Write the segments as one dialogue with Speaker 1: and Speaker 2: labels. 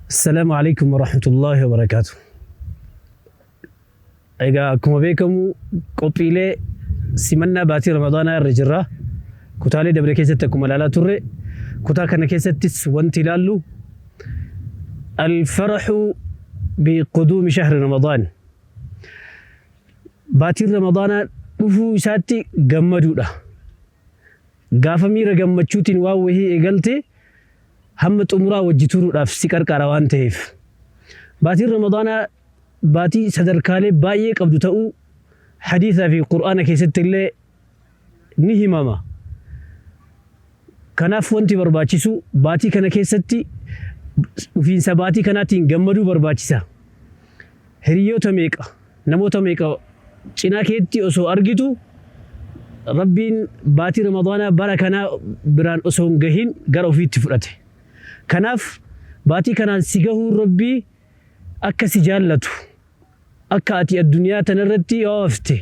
Speaker 1: Assalaamu alaikum warahmatullaahi wabarakaatu. Egaa akkuma beekamu qophiilee simannaa baatii Ramadaanaa irra jirra. Kutaalee dabre keessatti akkuma ilaalaa turre, kutaa kana keessattis wanti ilaallu al-farahu bi quduumi shahri Ramadaan. Baatiin Ramadaanaa dhufuu isaatti gammaduudha. Gaafa miira gammachuutiin waan wahii eegalte, hamma xumuraa wajji turuudhaaf si qarqaara waan taheef. Baatiin Ramadaanaa baatii sadarkaalee baay'ee qabdu ta'uu hadiisaa fi Qur'aana keessatti illee ni himama. Kanaaf wanti barbaachisu baatii kana keessatti dhufiinsa baatii kanaatiin gammaduu barbaachisa. Hiriyoota meeqa, namoota meeqa cinaa keetti osoo argitu Rabbiin baatii Ramadaanaa bara kanaa biraan osoo hin gahin gara ofiitti fudhate. Kanaaf baatii kanaan si gahuun Rabbii akka si jaallatu, akka ati addunyaa tanarratti yoo hafte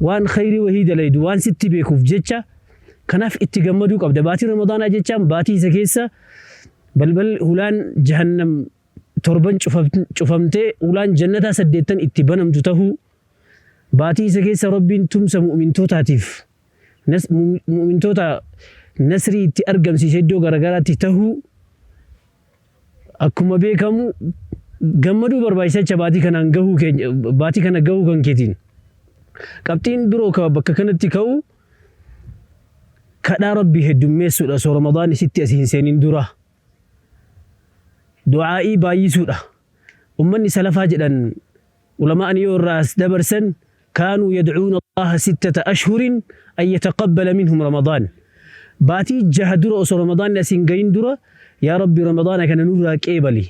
Speaker 1: waan khayrii wahii dalaydu waan sitti beekuuf jecha, kanaaf itti gammaduu qabda. Baatii Ramadaanaa jechaan baatii isa keessa balbal hulaan jahannam torban cufamtee hulaan jannataa saddeettan itti banamtu tahuu, baatii isa keessa Rabbiin tumsa mu'mintootaatiif mu'mintoota nasrii itti argamsiise iddoo garagaraatti tahuu akkuma beekamu, gammaduu barbaachisa jecha baatii kanaan gahuu keenya, baatii kana gahuu kan keetiin. Qabxiin biroo ka bakka kanatti ka'u kadhaa Rabbii heddummeessuudha osoo Ramadaanni sitti asii hin seenin dura. Du'aa'ii baay'isuudha. Ummanni salafaa jedhan, ulamaa'ni yoo irraa as dabarsan, kaanuu yad'uuna Allaaha sittata ashhurin an yataqabbala minhum Ramadaan. Baatii jaha dura osoo Ramadaanni as hin gahin dura, yaa Rabbi, Ramadaana kana nurraa qeebali,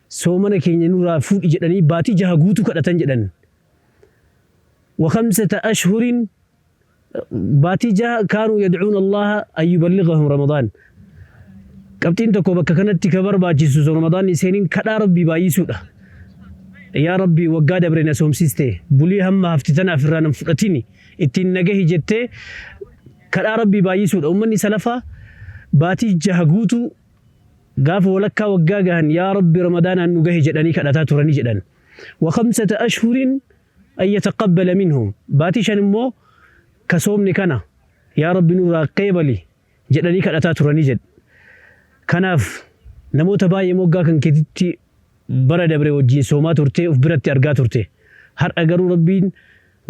Speaker 1: soomana keenya nurraa fuudhi jedhanii baatii jaha guutuu kadhatan jedhan. Wa khamsata ashhurin, baatii jaha, kaanuu yad'uuna Allaaha an yuballighahum Ramadaan. Qabxiin tokko bakka kanatti ka barbaachisu osoo Ramadaanni hin seenin kadhaa Rabbii baay'isuudha. Yaa Rabbi, waggaa dabre na soomsiste, bulii hamma hafte tanaaf irraa nan fudhatini, ittiin na gahi jettee kadhaa Rabbii baay'isuudha. Ummanni salafaa baatii jaha guutuu gaafa walakkaa waggaa gahan, yaa Rabbi, Ramadaanaan nu gahi jedhanii kadhataa turani jedhan. Wa khamsata ashhurin an yataqabbala minhum, baatii shan immoo ka soomne kana yaa Rabbi nurraa qeebali jedhanii kadhataa turani jedh. Kanaaf namoota baay'ee moggaa kan keetitti bara dabre wajjiin soomaa turtee uf biratti argaa turte. Har'a garuu Rabbiin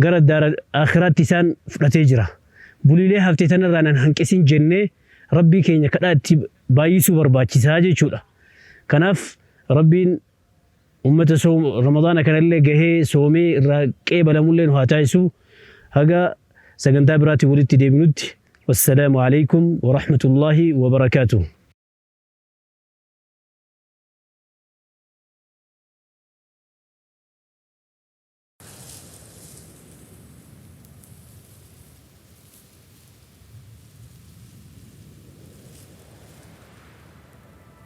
Speaker 1: gara daara aakhiraatti isaan fudhatee jira. Buliilee hafte tanarraa nan hanqisin jennee Rabbii keenya kadhaa itti baay'isuu barbaachisa jechuudha. Kanaaf Rabbiin ummata soom Ramadaana kanallee gahee soomee irraa qeebalamullee nu haa taasisu. Haga sagantaa biraatiin walitti deebinutti, wassalaamu aleykum warahmatullaahi wabarakaatuh.